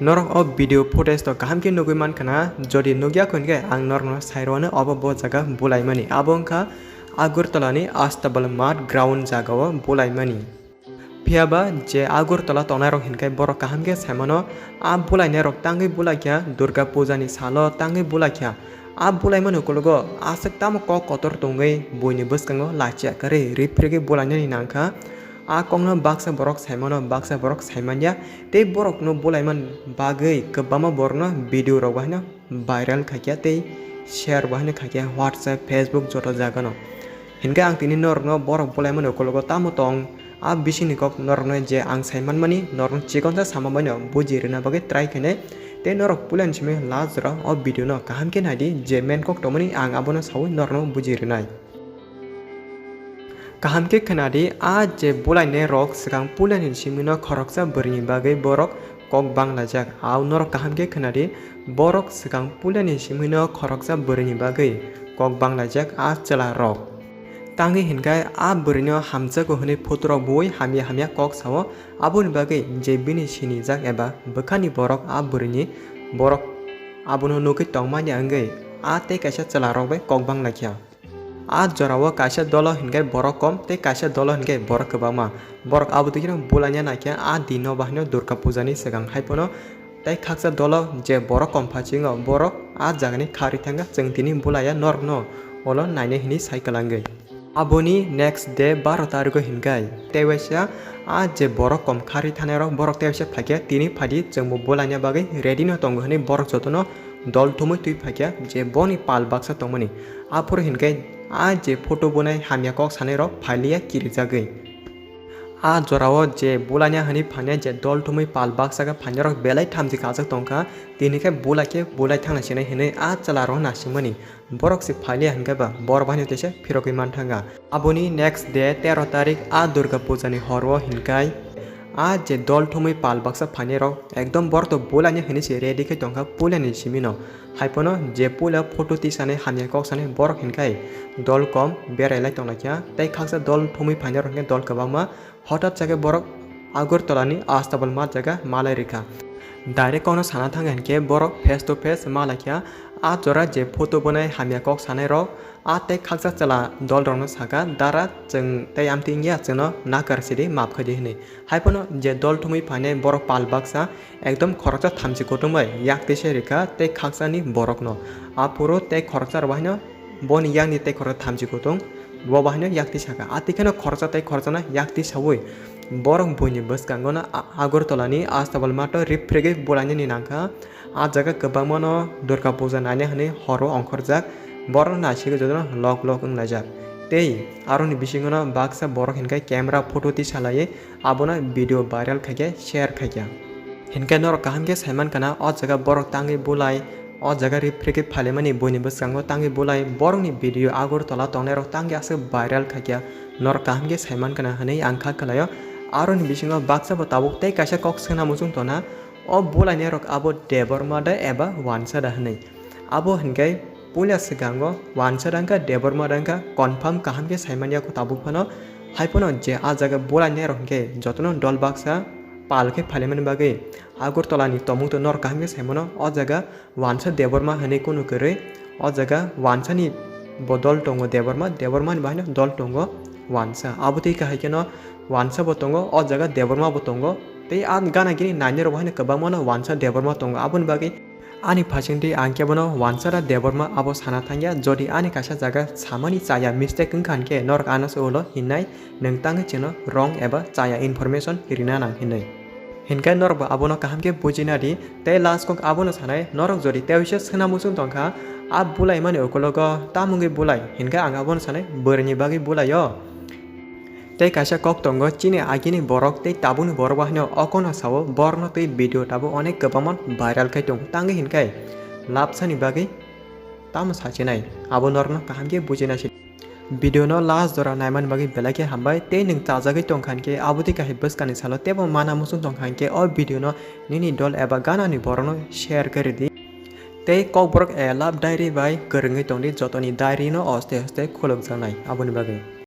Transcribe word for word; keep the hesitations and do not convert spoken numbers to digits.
Norok o video footage to kaham khe nugwi mankha na, jodi nugya kho hinkhe ang norokno sairwano obo bo jaga bulaimani. Abo wngkha Agartala ni Astabal Mart ground jaga o bulaimani. Phiyaba je Agartala tongnai rok hinkhe borok kaham khe saimano, a bulainai rok tangwi bulaikha Durga Puja ni salo tangwi bulaikha. A bulaimani ukulogo aswk tamo kok kotor tongwi buini bwskango lachiya kwrwi riphregwi bulainani nangkha. A kokno baksa borok saimano, baksa borok saimanya, tei borokno bulaiman bagwi kwbangma borokno video rok bahaino viral khaikha tei share bahaino khaikha WhatsApp, Facebook joto jagano. Hinkhe ang tini norokno borok bulaimani ukulogo tamo tong, a bisingni kok norokno je ang saimanmani norokno chikonsa sama baino buji rwna bagwi try khainai. Tei norok puilani simi last jora o video no kaham khe naidi, je main kok tongmani ang abono saui norokno buji rwnai. Kaham khe khwnadi, a je bulainai rok swkang puilani simino khoroksa bwrwini bagwi borok kok banglaijak. Au norok kaham khe khwnadi, borok swkang puilani simino khoroksa bwrwini bagwi kok banglaijak a chwla rok. Tangwi hinkhe a bwrwino hamjago hwnwi photo rok bui hamya hamya kok sao, aboni bagwi je bini sinijak eba bwkhani borok a bwrwini borok abono nugwi tongmani wngwi a tei kaisa chwla rok bai kok banglaikha. A jorao kaisa dolo hinkhe borok kom tei kaisa dolo hinkhe borok kwbangma. Borok abo twi kheno bulaina naikhe a dino bahaino Durga Puja ni swkang hai phano tei khaksa dolo je borok kom phasingo borok a jagani kharwi thangkha, chwng tini bulaiya norokno olo nainai hinwi sai kwlangwi. Aboni next day baro tariko hinkhe tei waisa a je borok kom kharwi thanai rok borok tei waisa phaikhe tini phaidi chwngbo bulaina bagwi ready no tongo hinwi borok jotono dol thumwi twi phaikha je boni pal baksa tongmani. Aphuru hinkhe a je photo bunai hamya kok sanai rok phailiya kirijagwi. A jorao je bulaina hwnwi phainai je dol thumwi pal baksa khe phainai rok belai thamchi kajak tongkha, tini khe bulai khe bulai thangna sinai hwnwi a chwla rok nasimani. Borok se phailiya hinkhe ba borok bahaino teisa phirogwi manthanga. Aboni next day tero tarik a Durga Puja ni horo hinkai a je dol thumwi pal baksa phainai rok ekdom borok to bulaina hwnwi se ready khe tongkha puilani simino. Hai phano je puila photo tisani hamya kok sani borok hinkai dol kom berai lai tonglaikha tei khaksa dol thumwi phainai rok hinkhe dol kwbangma. Hothat sa khe borok Agartala ni Astabal Mart jaga malai rikha. Direct kokno sana thangkha hinkhe borok face to face malaikha. A jora je photo bunai hamya kok sanai rok a tei khaksa chwla dol rokno sakha, "Dara, chwng tei amtwi wngya, chwngno nakar sidi, maap khaidi," hinwi. Hai phano je dol thumwi phainai borok pal baksa ekdom khoroksa thamchi kutung bai yak tisa rikha tei khaksa ni borokno. Aphuru tei khoroksa rok bahaino boni yakni tei khoroksa thamchi kutung bo bahaino yak tisa kha. A twi kheno khoroksa tei khoroksano yak tisaui borok buini bwskango no A-, Agartala ni Astabal Mart o riphregwi bulainani nangkha. A jaga kwbangmano Durga Puja naina hwnwi horo ongkhorjak. Borok naisingwi jotono lok lok wnglaijak. Tei aroni bisingono baksa borok hinkhe camera photo tisalaiwi abono video viral khaikhe share khaikha. Hinkhe norok kaham khe saimankha na, o jaga borok tangwi bulai, o jaga riphregwi phailaimani buini bwskango tangwi bulai, borokni video Agartala tongnairok tangwi aswk viral khaikha. Norok kaham khe saimankha na hwnwi ang kha kwlaio. Aroni bisingo baksa bo tabuk tei kaisa kok swngna muchung tongna. O bulainairok abo Debbarma da eba Wansa da hwnwi. Abo hinkhe puila swkango Wansa da wngkha, Debbarma da wngkha, confirm kaham khe saimanya kho tabuk phano. Hai phano je a jaga bulainairok hinkhe jotono dol baksa pal khe phailaimani bagwi Agartala ni tongmung to norok kaham khe saimano. O jaga Wansa Debbarma hwnwi kunu kwrwi. O jaga Wansani bo dol tongo Debbarma, Debbarmani bahaino dol tongo Wansa. Abo twi kahai kheno Wansa bo tongo, o jaga Debbarma bo tongo. Tei a gana gini nainai rok bahaino kwbangmano Wansa Debbarma tongo. Aboni bagwi ani phasingtwi ang kebono Wansa da Debbarma abo sana thangya. Jodi ani kaisa jaga samani chaya mistake wngkha hinkhe norok ano se ulo hinnai, nwng tangwi chwngno wrong eba chaya information rina nang hinwi. Hinkhe norokbo abono kaham khe bujina di. Tei last kok abono sanai, norok jodi teisa swngna muchung tongkha, a bulaimani ukulogo tamungwi bulai, hinkhe ang abono sanai, bwrwini bagwi bulaio. Tei kaisa kok tongo, chini agini borok tei tabukni borok bahaino okono sao, borokno tei video tabuk onek kwbangma viral khai tongo. Tangwi hinkhe lapsani bagwi tamo sachinai, abo norokno kaham khe bujina si. Video no last jora naimani bagwi belai khe hambai, tei nwng chajagwi tongkha hinkhe abo twi kahai bwskani salo teibo mana muchung tongkha hinkhe o video no nini dol eba ganani borokno share khe ridi. Tei Kokborok a love diary bai kwrwngwi tongdi, jotoni diary no oste oste khulukjaknai aboni bagwi.